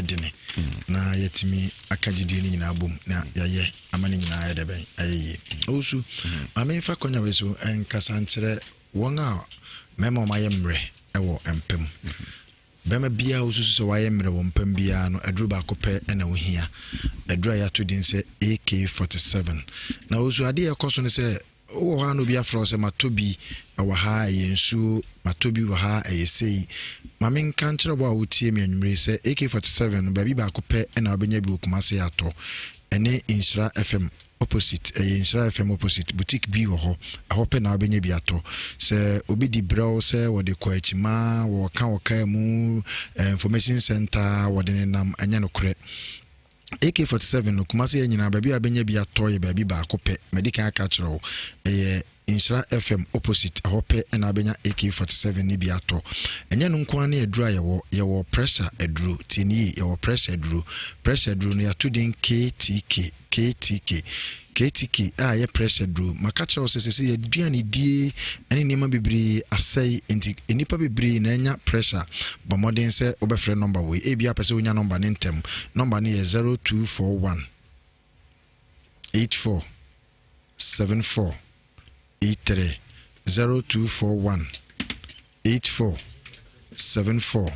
dene na yɛatumi aka gyidie no nyinaa bom na yɛayɛ ama no nyinaa ayɛ dɛ bɛn ayɛ yie. Owusu, ma memfa kwanya wei so nkasa nkyerɛ wɔn a mmarima wɔn ayɛ mmerɛ wɔ mpa mu. Bɛrima biara a wosusu sɛ wayɛ mmerɛ wɔ mpa mu biara no, aduro baako pɛ na wohia. Aduro a yɛato din sɛ AK-47. Na owusu, adeɛ a ɛkɔ so ne sɛ Wowɔ hɔ a na obi afrɛ wo sɛ matɔ bi wɔ ha ɛyɛ nsuo, matɔ bi wɔ ha ɛyɛ sei. Ma menka nkyerɛ wo a wotie me anwummere yi sɛ AK-47 no baabi baako pɛ na wobɛnya bi wɔ Kumasi atɔ. Ɛne Nhyira FM opposite, ɛyɛ Nhyira FM opposite, boutique bi wɔ hɔ, ɛhɔ pɛ na wobɛnya bi atɔ. Sɛ obi di brɛ wo sɛ wɔde kɔ akyima, wɔka wɔ kaa mu, eh, information center, wɔde nenam, ɛnyɛ nokorɛ. AK-47 no, Kumasi ha nyinaa, baabi a wobɛnya bi atɔ yɛ baabi baako pɛ. Madi kan aka akyerɛ wo. Ɛyɛ Nhyira FM opposite, ɛhɔ pɛ na wobɛnya AK-47 no bi atɔ. Ɛnyɛ ɛno nko ara ne aduro a yɛwɔ. Yɛwɔ pressure aduro. Tie no yie, yɛwɔ pressure aduro. Pressure aduro no, yɛato din KTK, KTK. KTK a ɛyɛ pressure duro. Maka kyerɛ wo sɛ sɛsɛ yɛaduanedie ne nneɛma bebree asɛe nti nnipa bebree na anya pressure. Bɔ mmɔden sɛ wobɛfrɛ nɔmba wei. Ebia wopɛ sɛ wonya nɔmba no ntɛm. Nɔmba no yɛ 0241 84 74 83 0241 84 74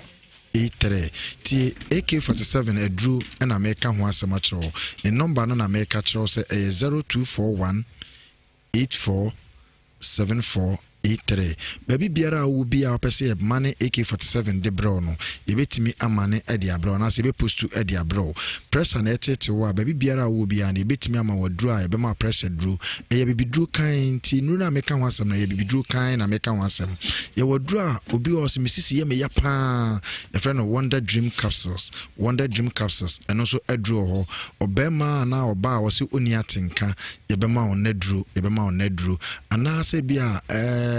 83. Tie, AK-47 aduro na mereka ho asɛm akyerɛ wo. Ne nɔmba no na mereka kyerɛ wo sɛ ɛyɛ 0241 84 74 83. Baabi biara a wowɔ biara a wopɛ sɛ yɛmane AK-47 de brɛ wo no, yɛbɛtumi amane de abrɛ wo anaasɛ yɛbɛpostu de abrɛ wo. Pressure na ɛreteetee wo a, baabi biara a wowɔ biara no, yɛbɛtumi ama wo aduro a ɛbɛma wo pressure duro. Ɛyɛ abibiduro kann nti nnuro no a meka ho asɛm no, ɛyɛ abibiduro kann na meka ho asɛm. Yɛwɔ aduro a obi wɔ hɔ sɛ me sisi yɛ me ya paa, yɛfrɛ no Wonder Dream Capsules. Wonder Dream Capsules, ɛno nso aduro wɔ hɔ. Ɔbarima anaa ɔbaa a ɔse ɔnni atenka, yɛbɛma wo n'aduro, yɛbɛma wo n'aduro. Anaasɛ bi a ɛɛ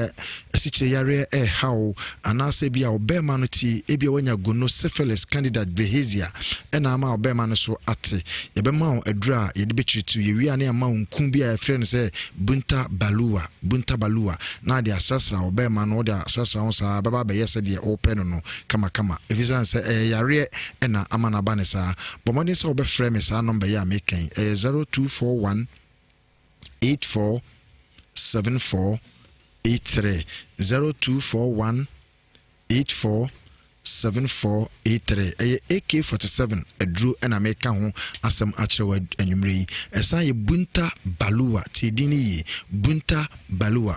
asikyire yareɛ ɛreha wo, anaasɛ bi a ɔbarima no ti, ebi a wanya gono, syphilis, candida, bilharzia, ɛna ama ɔbarima no so ate. Yɛbɛma wo aduro a yɛde bɛkyiritu. Yɛwie a na yɛama wo nku bi a yɛfrɛ no sɛ Bunta Baluwa, Bunta Baluwa, na ade asrasra ɔbarima no, wode asrasra ho saa bɛba abɛyɛ sɛdeɛ wopɛ no no kamakama. Ɛfiri sane sɛ ɛyɛ yareɛ ɛna ama no aba no saa. Bɔ mmɔden sɛ wobɛfrɛ me saa nɔmba yi a meka yi, ɛyɛ 0241 84 74 83, 0241 84 74 83. Ɛyɛ AK-47 aduro na meka ho asɛm akyerɛ wo anwummerɛ yi. Ɛsan yɛ Bunta Baluwa. Tie din no yie. Bunta Baluwa.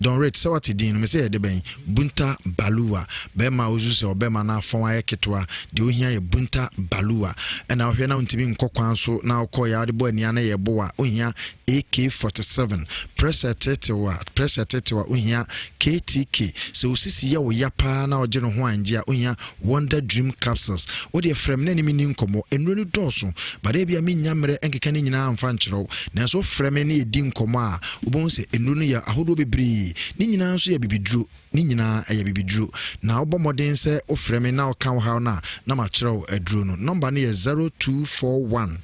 Don Ritz, sɛ wate din no, mese ɛyɛ de bɛn? Bunta Baluwa. Bɛrima a wosusu sɛ ɔbɛrima no afɔn ayɛ ketewa, deɛ ohia yɛ Bunta Baluwa. Ɛna wohwɛ na wontumi nkɔ kwan so na wokɔ yɛ wode bɔ ania na yɛ bo a, ohia AK-47. Pressure tetew a, pressure tetew a, ohia KTK. Sɛ wo sisi yɛ wo ya paa na ɔgye ne ho angye a, ohia Wonder Dream Capsules. Wo deɛ frɛ me na ne me nni nkɔmmɔ. Nnuro no dɔɔso, but ebia mennya mmerɛ nkeka ne nyinaa mfa nkyerɛ wo. Nanso wofrɛ me ne yɛdi nkɔmmɔ a, wobɛhu sɛ nnuro no yɛ ahodoɔ bebree. Ne nyinaa nso yɛ abibiduro. Ne nyinaa ɛyɛ abibiduro. Na wobɔ mmɔden sɛ wofrɛ me na woka wo haw no a, na makyerɛ wo aduro no. Nɔmba no yɛ 0241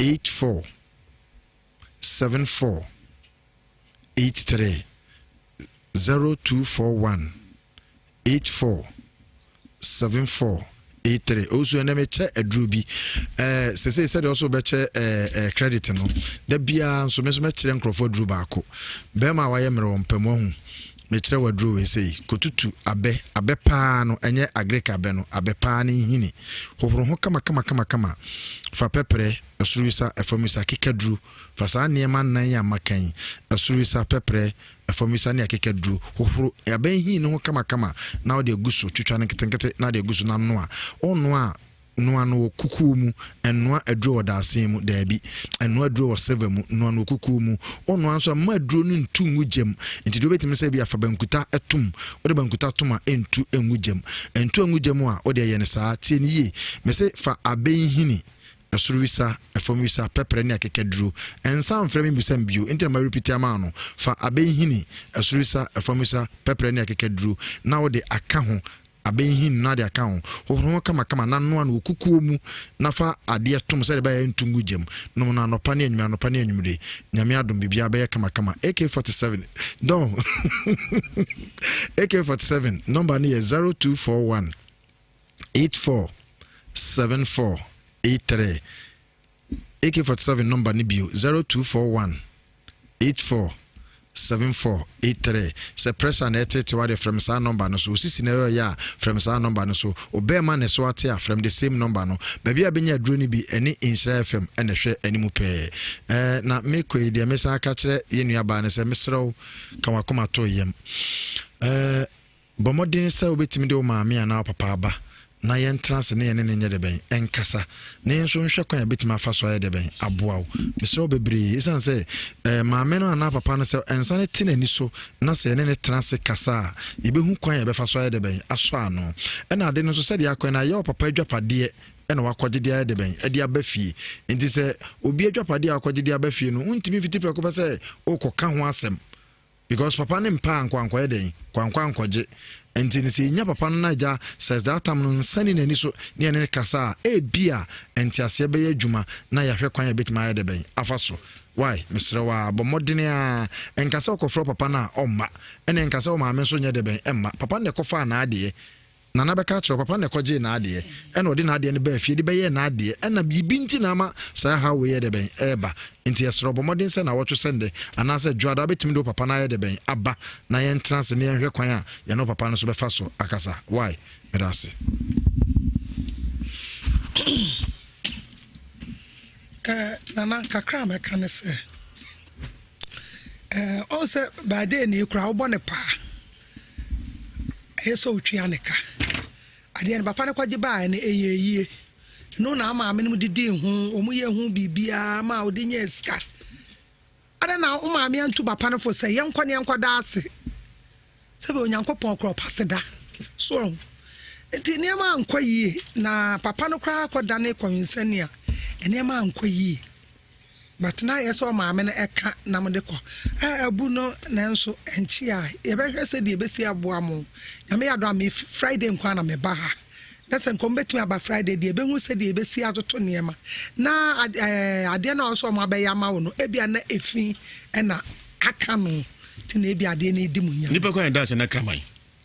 84 74 83 0241 84 74 83. Owusu ɛnɛ mekyɛ aduro bi ɛɛ sese sɛdeɛ ɔso bɛkyɛ ɛɛ ɛɛ credit no da biara nso me nso mɛkyerɛ nkurɔfoɔ aduro baako. Bɛrima a wayɛ mmerɛ wɔ mpɛ mu ahu mekyerɛ wɔ aduro wei sei kotutu abɛ abɛ paa no ɛnyɛ agric abɛ no abɛ paa ne nhini hohoro ho kama kama kama kama fa pɛprɛ ɛsoro wisa ɛfam wisa kekaduro Fa saa nneɛma nnan yi a maka yi, asuruwisa, pɛprɛ, ɛfamwisa ne akekaduro, hohoro abɛn hin no ho kamakama na wode agu so. Twitwa no nketenkete na wode agu so na noa. Wonoa a, noa no wɔ kukuo mu. Nnoa aduro wɔ dadesɛn mu, daabi. Nnoa aduro wɔ silver mu, noa no wɔ kukuo mu. Wonoa nso a, mma aduro no ntu ngu gya mu. Nti deɛ wobɛtumi sɛ ebia fa bankuta tom. Wode bankuta tom a, ɛntu ngu gya mu. Ɛntu angu gya mu a, wodeɛ yɛ no saa. Tie no yie. Mese fa abɛn hini Ɛsoro wisa, ɛfam wisa, pɛprɛ ne akekaduro. Nsan mfrɛ me mmisa me bio, enti na marepiti ama wo no. Fa abɛnhini, ɛsoro wisa, ɛfam wisa, pɛprɛ ne akekaduro, na wode aka ho, abɛnhini na wode aka ho. Hohoro ho kamakama na noa no wɔ kukuo mu na fa adeɛ tom sɛdeɛ ɛbɛyɛ a ɛntu ngu gya mu. Nom no anɔpa ne anwummere, anɔpa ne anwummere. Nyame adom, biribiara bɛyɛ kamakama. AK-47, Don. AK-47, nɔmba no yɛ 0241 84. 74 83. AK47 number no bio, 0241 84 74 83. Sɛ pressure na ɛtete wa de, frɛ saa number no so. Osisi na ɛyɛ a, frɛ saa number no so. Ɔbɛrima na ɛso ate a, frɛ the same number no. Baabi a bɛnya aduro no bi ɛne Nhyira FM ɛna ɛhwɛ anim pɛɛ. Na mekɔ yi deɛ, mesan aka kyerɛ yɛn nuabaa no sɛ mesrɛ wo, ka wakoma to yam. Bɔ mmɔden sɛ wobɛtumi de wo maame anaa wo papa aba na yɛntena ase ne yɛne ne nyɛ de bɛn ɛnkasa, na yɛn nso nhwɛ kwan a yɛbɛtumi afa so ayɛ de bɛn aboa wo. Mesrɛ wo bebree, ɛsiane sɛ maame no anaa papa no, sɛ ɛnsa no te n'ani so na sɛ yɛne ne tena ase kasa a, yɛbɛhu kwan a yɛbɛfa so ayɛ de bɛn asɔ ano. Ɛna ade no nso, sɛdeɛ akwan no ayɛ wɔ papa adwapadeɛ ɛna wakɔgye de ayɛ de bɛn ɛde aba fie. Nti sɛ obi adwapadeɛ a wakɔgye de aba fie no, wontumi mfiti prɛko pɛ sɛ wokɔka ho asɛm, because papa ne mpa ankɔ ankɔyɛ dɛn kwankɔ ankɔgye. Nti no, sɛ yɛnya papa no no agya sɛ that time no nsa ni n'ani so ne yɛne ne kasa a, ebi a nteaseɛ bɛyɛ adwuma na yɛahwɛ kwan a yɛbɛtumi ayɛ de bɛn afa so. Why, mesrɛ wo a, bɔ mmɔdene a ɛnka sɛ wokɔfrɛ papa no a ɔmma, ɛne ɛnka sɛ wo maame nso nyɛ de bɛn ɛmma. Papa no na ɛkɔfaa n'adeɛ. Nana bɛka kyerɛ, papa na ɛkɔgyee n'adeɛ, ɛna ɔde n'adeɛ no baa fie de bɛyɛɛ n'adeɛ, ɛna biribi nti na ama saa haw wei yɛ de bɛn ɛreba. Nti yɛsrɛ, bɔ mmɔden sɛ nawɔtwe sɛ ndɛ anaasɛ dwoada wobɛtumi de wo papa no ayɛ de bɛn aba na yɛntena ase ne yɛnhwɛ kwan a yɛne wo papa no so bɛfa so akasa. Why, meda ase. Nana, kakra a mɛka ne sɛ ɔn sɛ baade ne kura wobɔ ne paa, ɛyɛ sɛ wotwea ne ka. Adeɛ no papa no kɔgye baa no, ɛyɛ yie no na ama maame no didi ho, wɔn yɛ ho biribiara ma ɔde nyɛ sika. Ada na wo maame antu papa no fo sɛ yɛnkɔ ne yɛnkɔ da ase sɛbi Onyankopɔn korɔ ɔpa se da so ɔho. Nti nneɛma ankɔ yie na papa no koraa kɔdane kɔnwensani a nneɛma ankɔ yie, but na yɛ sɛ ɔmaame no ɛka nam de kɔ abu no, nanso ɛnkyi a yɛbɛhwɛ sɛ deɛ ɛbɛsi aboa mo. Nyame yɛ adɔ a, me Friday nkwa na meba ha, na sɛ nkɔm bɛtumi aba Friday deɛ, ɛbɛhu sɛ deɛ ɛbɛsi atoto nneɛma na adeɛ no a ɔsɛ ɔmo abɛyɛ ama wo no, ebia na efi ɛna aka no, nti na ebi adeɛ no edi mu nya. Nipa kwan da ase na kraman.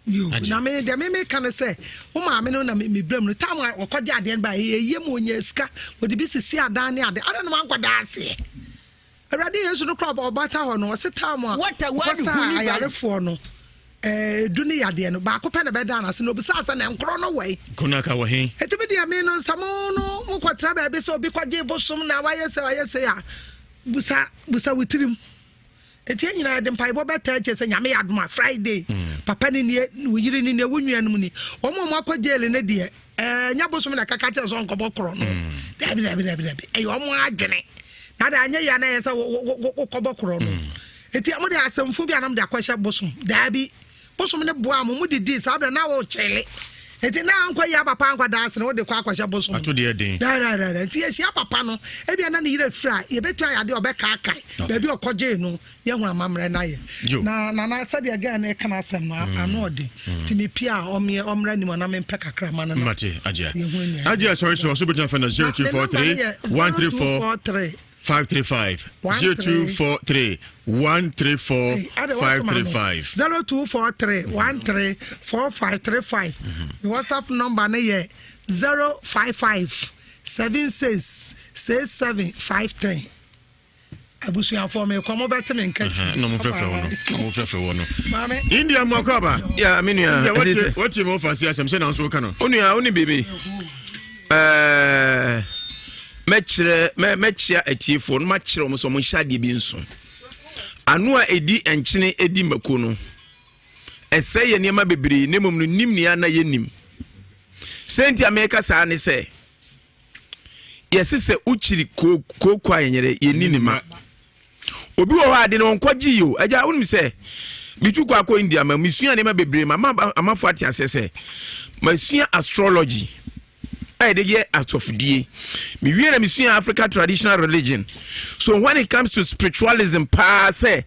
Yo, na me deɛ me meka no sɛ wo maame no na me brɛ mu no tam a ɔkɔgye adeɛ no ba, ɛyɛ yie ma ɔnya sika, ɔde bi sisi adan ne ade ada no wankɔda aseɛ. Awurade Yesu no kora ɔbata hɔ no, ɔse tam a ɔkɔsa ayarefoɔ no edu ne yadeɛ no, baako pɛ na bɛda no ase na obisa sɛ na nkorɔ no wɔ yi. Konaka wɔ he? Ɛtumi deɛ me no nsɛm no mokɔtena baabi sɛ obi kɔgye bosom na wayɛ sɛ wayɛ sɛ a, busa busa wo tirim. Eti yɛn nyinaa yɛde mpaebɔ bɛtaa kyɛ sɛ Nyame yɛ adom a, Friday papa ne nie, wo yere ne nie, wo nuanom ni, wɔn a wɔn akɔ jail ne deɛ, nyɛ bosom na kaka kyerɛ sɛ ɔnkɔbɔ korɔ no. Dabi, dabi, dabi, dabi, ɛyɛ wɔn adwene na de anyɛ yɛ na ɛyɛ sɛ wokɔbɔ korɔ no. Eti wɔn de asɛmfo bi anam de akɔhyɛ bosom. Dabi, bosom ne boa mo, mo didi saa bɛrɛ na wɔkyɛle. Eti na ankɔ yi apapa ankɔ daase na wɔde kɔ akɔhyɛ bosom. Ato deɛ den. Daadadaada, nti yɛhyia papa no, ebia na ne yerɛ firi a, yɛbɛtua yɛ adeɛ, ɔbɛkaakae baabi a ɔkɔgyee no, yɛhu amammerɛ no ayɛ. Na nana, sɛdeɛ girl no ɛka no asɛm no ano ɔden, nti mepie a, ɔmeɛ ɔmmra anim a na mempɛ kakra ma no na Mate, agyea. Yɛhu nea. Agyea sɔre so, ɔso bɛtumi afɛ no 0243 134 535, 0243 134 535. 0243 13 4535. The WhatsApp number no yɛ 055 76 67 510. Abusuafoɔ, mekɔ, mo bɛte me nka akyi. Na ɔmo frɛfrɛ wɔ no, na ɔmo frɛfrɛ wɔ no. Maame. India mu akɔ aba. Ya, me nua. India. Ɛde wɔte sɛ wɔte mo fa se asɛm sɛ na nso woka no. O nua, wo ne biribi mɛkyerɛ mɛkyia atiefoɔ no, makyerɛ wɔn sɛ wɔn nhyɛ adeɛ bi nso. Ano a ɛdi nkyene ɛdi mako no, ɛsɛ yɛ nneɛma bebree, na mmom no nim nea na yɛnim. Sɛ nti a mɛka saa ne sɛ yɛse sɛ wokyiri kooko a yɛnyɛdɛ yɛni ne ma. Obi wɔ hɔ ade no ɔnkɔgye yi o. Agya, wonim sɛ metu kɔ akɔ India ma mesua nneɛma bebree ma amafo ate aseɛ sɛ masua astrology a yɛde yɛ asɔfodie. Mewie na mesua Africa traditional religion. So when it comes to spiritualism paa, sɛ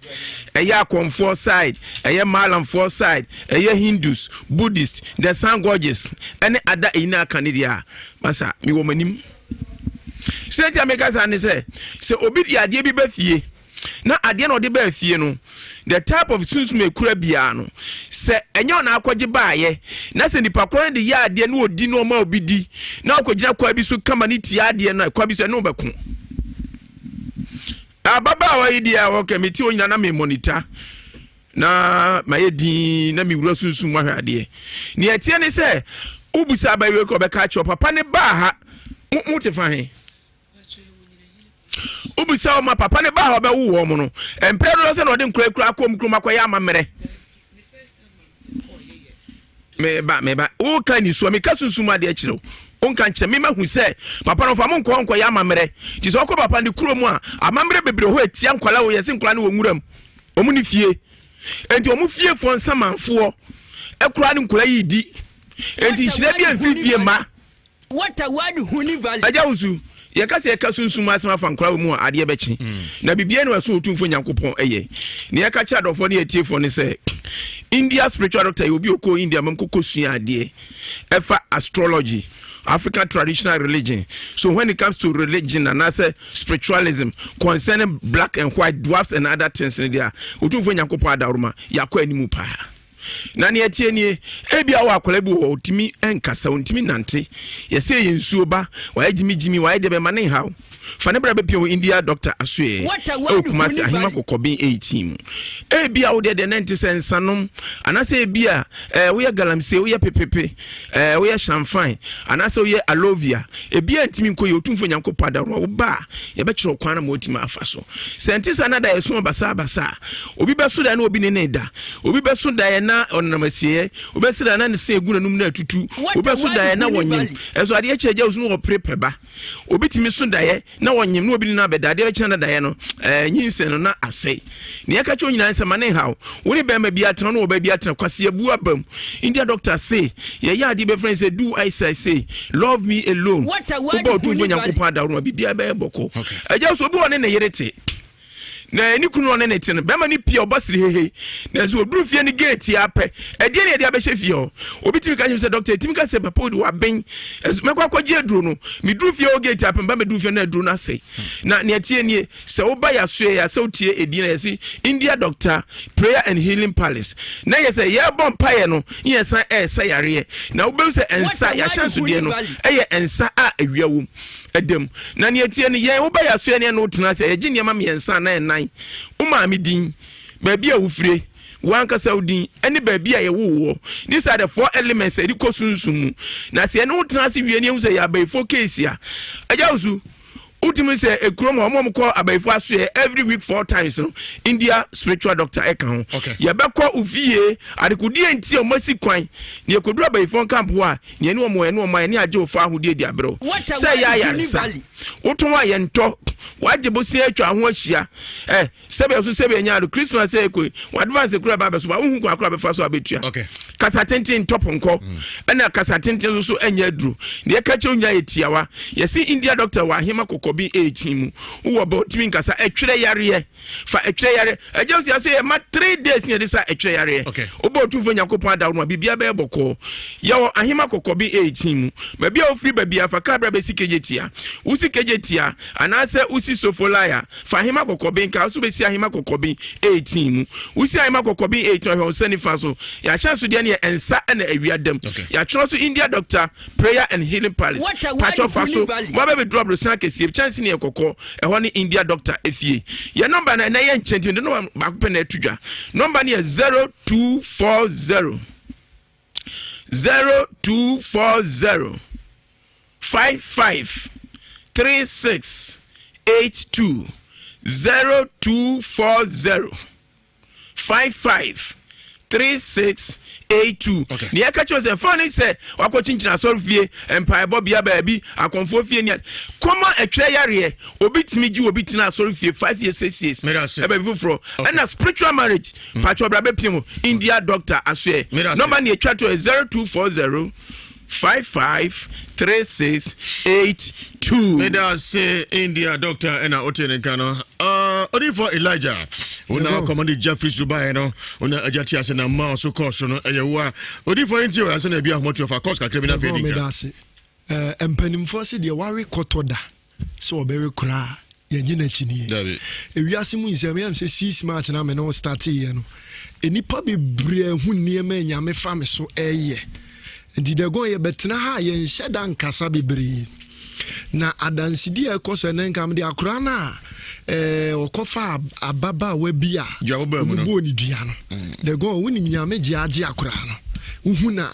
ɛyɛ akɔmfoɔ side, ɛyɛ malamfoɔ side, ɛyɛ Hindus, Buddhist, the sun gorges ɛne ada ɛyi no aka ne deɛ a, masa mewɔ m'anim. Sɛ nti a meka saa ne sɛ obi de adeɛ bi ba fie. Na adeɛ na ɔde baa fie no, the type of sunsum ekura biara no, sɛ ɛnyɛ ɔna akɔgye baayɛ, na sɛ nipa korɔ no de yɛ adeɛ na ɔdi na ɔma obi di, na ɔkɔgyina kwan bi so kama ne tia adeɛ no a, kwan bi so ɛne wobɛko. Ababaawa yi deɛ a ɔka me ti onyina na me monitor na mayɛ din na mewura sunsum mu ahwɛ adeɛ. Nea ɛteɛ ne sɛ wobisa abayewa kɔ ɔbɛka akyerɛ papa ne baa ha mo te fa he wobisa wɔn a papa ne baa ha ɔbɛwo wɔn no mpɛ dodoɔ sɛ na ɔde nkura kura akɔ mu kurom akɔyɛ amammerɛ meba meba woka nisuo meka sunsum adeɛ kyerɛ wo wonka nkyerɛ me mahu sɛ papa no fa mo nkɔ nkɔyɛ amammerɛ nti sɛ ɔkɔ papa ne kurom a amammerɛ bebree hɔ ɛtia nkwala wɔ yɛse nkwala no wɔ nwuram ɔmo ne fie enti ɔmo fiefoɔ nsamanfoɔ ɛkora ne nkwala yi di enti nhyira bi amfi fie ma Agya Wusu, yɛka sɛ yɛka sunsum asɛm afa nkora wɔ mu a adeɛ bɛkye mm. na biribiara ne ɛso Otumfoɔ Nyankopɔn ɛyɛ na yɛka kyerɛ adɔfoɔ ne atiefoɔ ne sɛ India spiritual doctor yɛ obi okɔ India mam kɔkɔ sua adeɛ ɛfa astrology African traditional religion. So when it comes to religion and anaasɛ spiritualism concerning black and white dwarfs and other things ne deɛ Otumfoɔ Nyankopɔn adaworoma yɛakɔ animu paa. Na nea ɛteɛ nie, ebia wɔ akwadaa bi wɔ hɔ, ɔtumi nkasa, ɔntumi nante. Yɛsɛ yɛ nsuo ba, wayɛ gyimigyimi, wayɛ deɛ bɛma ne nhaw. Fa ne bra bɛpia wɔ India dɔkta asoɛɛ ɛwɔ Kumasi Ahema Kɔkɔben 18 mu. Ebia wo deɛ deɛ na ɛnte sɛ nsanom, anaasɛ ebia ɛɛ woyɛ galamsey, woyɛ pepepe, ɛɛ woyɛ shamfan, anaasɛ woyɛ alovia. Ebia ntumi nkɔ yɛ Otumfoɔ Nyankopɔn adaworoma wo ba a, yɛbɛkyerɛ kwan na ma watumi afa so. Sɛ ɛnte saa na da yɛso basabasa a, obi bɛso da na obi ne ne da. Obi bɛso daeɛ na ɔnenam asieɛ. Obi bɛso daeɛ na ne se egu n'anum na atutu. Obi bɛso daeɛ na wɔnyem. Ɛnso adeɛ kye agya osu no wɔpere pɛ ba. Obi tumi so daeɛ na wɔnyem na obi ne no abɛda. Adeɛ bɛkye na daeɛ no ɛɛ nyinsɛn no na asɛe. Nea ɛka kyerɛ nyinaa sɛ ma ne nhaw. Wo ne bɛrima bi atena ne ɔbaa bi atena kwasi abu aba mu. India doctor se yɛyɛ adeɛ bɛfrɛ sɛ do I say say love me alone. Wobɔ Otumfoɔ Nyankopɔn adaworoma biribiara bɛyɛ bɔkɔ. Agya so obi wɔ ne ne yere te. na ne kunu ɔne ne te no bɛrima no pia ɔba siri hehe nanso oduru fie no gate apɛ ɛdeɛ ne yɛde abɛhyɛ fie hɔ obi tumi ka kyerɛ sɛ dɔkta etumi ka sɛ papa odi waben mɛkɔ akɔgye aduro no meduru fie hɔ gate apɛ mba meduru fie no aduro no asɛe na nea tie nie sɛ woba yɛasoɛ yɛ sɛ wotie edin na yɛsi India doctor prayer and healing palace na yɛ sɛ yɛrebɔ mpaeɛ no yɛsan ɛresa yareɛ na wobɛhu sɛ nsa yɛahyɛnsodeɛ no ɛyɛ nsa a awia wom ɛda mu. Na nea ɛteɛ no, yɛn woba yɛn asoɛ ne ɛne wo tena ase a, yɛgye nneɛma mmiɛnsa anaa ɛnan. Wo maame din, baabi a wofire, w'ankasa wo din, ne baabi a yɛwoo woɔ. These are the four elements a yɛde kɔ sunsum mu. Na sɛ yɛne wo tena ase wie ne yɛhu sɛ yɛ abayifoɔ case a, agya wo so, wotumi sɛ ekurom hɔ wɔn kɔ abayifoɔ asoɛ every week four times no, India spiritual doctor ɛka ho. Yɛbɛkɔ ofie adekodeɛ nti a wɔn asi kwan na yɛkɔduru abayifoɔ nkampo hɔ a, Nea ɛne wɔn ɛne wɔn ayɛ ne agye wo fa ahodie di abrɛw sɛ ɛyɛ ayaresa wotɔn a yɛntɔ wagye bosia atwa ho ahyia ɛ sɛbɛ so sɛbɛ nya ado Christmas sɛ ekoi advance kura ba abɛso ba wohu kwan kora bɛfa so abɛtua kasa tenten ntɔ pɔnkɔ ɛna kasa tenten nso so ɛnyɛ aduro deɛ ɛka kyerɛ nyinaa yɛ tiawa yɛsi India doctor wɔ ahema kɔkɔbi 18 mu wowɔ bɔ ntumi nkasa ɛtwerɛ yareɛ fa ɛtwerɛ yareɛ ɛgya osi aso yɛ ma three days ne yɛde sa ɛtwerɛ yareɛ wobɔ otumfoɔ nyankopɔn adaworo ma biribia bɛyɛ bɔkɔɔ yɛwɔ ahema kɔkɔ bi 18 mu baabi a wofiri baabi a fa kaa bra bɛsi kegye tia wosi kegye tia anaasɛ wosi sofolaya fa ahema kɔkɔ bi nka so bɛsi ahema kɔkɔ bi 18 mu wosi ahema kɔkɔ bi 18 ɔhwɛ wo nsa nifa so yɛahyɛnsodeɛ no yɛ nsa na awia dam yɛatwerɛ so India doctor Prayer and Healing Palace. Patro fa so. Mo abɛ bɛduru aborosan kɛseɛ kyɛnse ne yɛ kɔkɔɔ. Ɛhɔ ne India doctor efie. Yɛ nɔmba no ɛnɛ yɛ nkyɛn nti mede nɔmba baako pɛ na ɛto dwa. Nɔmba no yɛ 0240 0240 55 36 82 0240 55 36 82 nea ɛka kyerɛ sɛ fa ne sɛ wakɔ kyinkyini asɔre fie mpaebɔ bea baabi akɔnfoɔ fie nea kɔma ɛtwerɛ yareɛ obi tumi gye obi tena asɔre fie 5 years 6 years ɛbɛ bi foforɔ ɛna spiritual marriage mm. patro ɔbra bɛpie mu India doctor asoɛ nɔmba ne ɛtwa to 0240 553682. Meda ase India doctor ɛna wote ne nka no uh, odifo Elijah wona kɔmɔde Jeffrey so baeɛ no wona agya te ase na ma so kɔɔ so no ɛyɛ wo a odifo yi nti ɔyɛ na ebi ahomatu afa kɔs kakra bi na afei di nkra. Meda ase. Eh, mpanimfoɔ se deɛ wawe kɔtɔ da sɛ ɔbɛwe koraa. Yɛngye no akyinie. Ewiase mu nsɛm, ɛyɛ me sɛ 6 March na me ne wo starteeɛ no, nnipa bebree ahu nneɛma a Nyame fa me so ɛyɛ. Nti Dagon yɛbɛtena ha a yɛnhyɛ da nkasa bebree. Na adansedi a ɛkɔ so ɛnɛ nka mede akora no a eh, ɔkɔfa ababaawa bi a wɔbɔɔ ne dua no. Mm. Dagon wonim Nyame gye agye akora no. Wohu na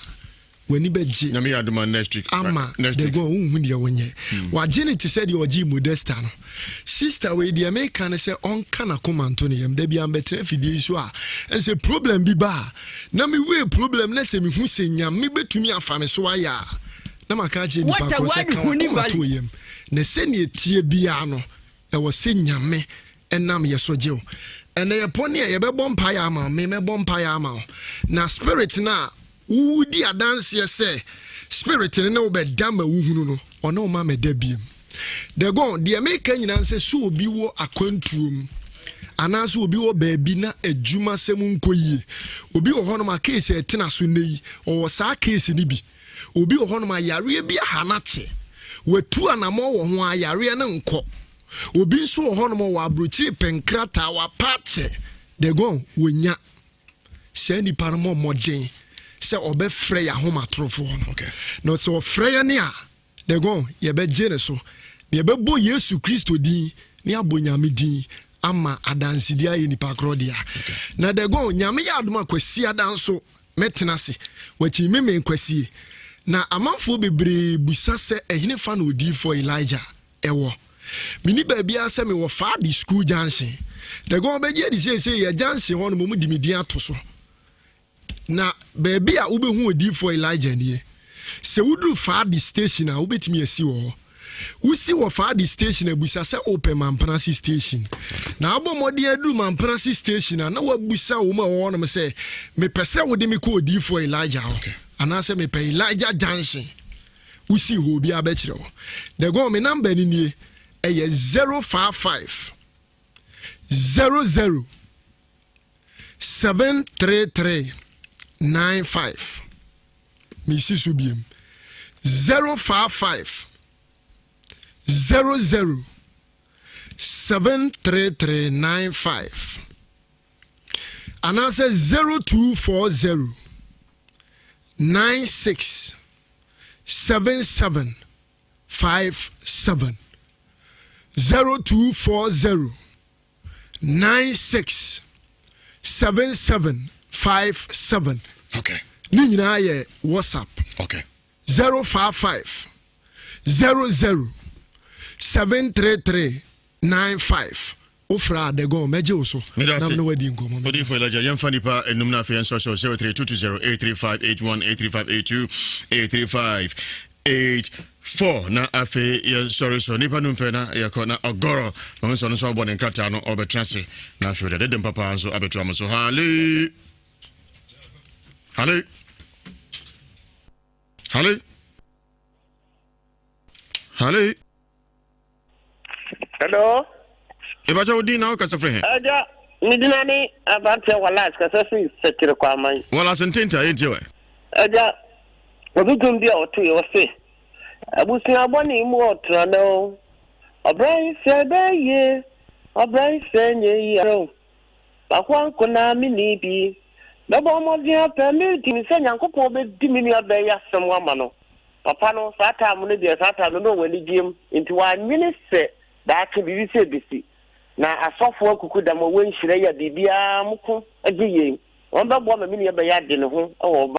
w'ani bɛgye Nyame yɛ adom a next week ama next week the God wonhu deɛ wonyɛ hmm. wagye ne te sɛ deɛ ɔgyee Modesta no sister wei deɛ meka ne sɛ ɔnka n'akoma nto ne yam da bia mbɛtena afidie yi so a ɛsɛ problem bi ba a na mewie problem na sɛ mehu sɛ Nyame bɛtumi afa me so ayɛ a na maka akyerɛ nipa korɔ sɛ ka wakoma to yam na sɛdeɛ tie biara no Ɛwɔ sɛ Nyame nam yɛ so gye wo. Ɛnɛ yɛpɔ ne a yɛbɛbɔ mpaeɛ ama wo, me mɛbɔ mpaeɛ ama wo. Na spirit no a wodi adanseɛ sɛ spirit no ne wo bɛda ma wohunu no, ɔne wo ma mɛda biem. Dagon, deɛ meka nyinaa sɛ sɛ obi wɔ akwantuo mu anaasɛ obi wɔ baabi na adwuma sɛm nkɔ yie. Obi wɔ hɔnom a case a ɛtena so nnɛ yi, ɔwɔ saa case no bi. Obi wɔ hɔnom a yareɛ bi aha no akyɛ. Watu anammɔn wɔ ho a yareɛ no nkɔ. Obi nso wɔ hɔnom ɔwɔ aburokyire pɛ nkrataa wapa akyɛ. Dagon wɔnya saa nipa no mmɔ mmɔden sɛ ɔbɛfrɛ yɛn ahomatorofoɔ no. Na sɛ ɔfrɛ yɛn a, Dagon yɛbɛgye ne so. Na yɛbɛbɔ Yesu Kristo din ne abɔ Nyame din ama adansedi ayɛ nipa korɔ dea. Na Dagon Nyame yɛ adom a Kwasiada nso Mɛtena ase, wɔakyi me me nkwasie. Na amanfoɔ bebree bisa sɛ ɛhenefa na odiyifoɔ Elijah wɔ. Menni baabiara sɛ mewɔ Faadi School Junction. Dagon bɛgye adi seesei yɛ junction hɔ nom, wɔde me din ato so. Na baabi a wobɛhu odiyifoɔ Elijah nie. Sɛ woduru Faadi station a, wobɛtumi asi wɔ hɔ. Wosi wɔ Faadi station a, bisa sɛ wopɛ Mampenase station. Na abɔ mmɔden aduru Mampenase station a, na wabusa wɔn a wɔwɔ hɔnom sɛ, mepɛ sɛ wode me kɔ odiyifoɔ Elijah hɔ, anaasɛ mepɛ Elijah Junction. Wosi hɔ obiara bɛkyerɛ wo. Dagon, me namba no nie, ɛyɛ 055 00 733 95. Mesi so biem. 055 00 73395 anaasɛ 0240 96 77 57 0240 96 77 57 okay. Ne nyinaa yɛ WhatsApp. Okay. 055 00 733 95 wofrɛ a dɛgɔn mɛgye wo so na mene wadi nkɔmmɔ. Odifo Elijah yɛmfa nipa enum no afei yɛnsɔ so 03220 835 81 835 82 835 84 na afei yɛnsɔre so nipa no mpɛ na yɛkɔ na ɔgɔrɔ na ɔno nso ɔno nso abɔ ne nkrataa no ɔbɛtena ase na afei ɔde dede mpapa nso abɛto ama so hale hale hale hale. Hello. Ebakyɛ wo din na wokasa firi he? Agya, me dina ne aberanteɛ Wallace kasa firi Sɛkyere Kwaman. Wallace ntenta yɛntie wɛ. Agya, obi dwom bi a ɔtoeɛ ɔse, abusua bɔne mu ɔtrana o, ɔbra yi sɛ ɛbɛyɛ yie, ɔbra yi sɛ ɛnyɛ yie o, makoa nko na menni bi, mɛbɔ mmɔden apɛ me di sɛ Nyankopɔn bɛdi me nua bɛɛ yi asɛm ama no. Papa no, saa time no deɛ, saa time no na ɔwɔ anigyeɛ mu, nti wannwene sɛ daakye biribi sɛ bɛsi. Na asɔfoɔ akuku dam a wɔwɔ nhyira yi a biribiara moko gye yei, wɔn bɛboa ma me nua bɛyɛ ade ne ho wɔ ɔba.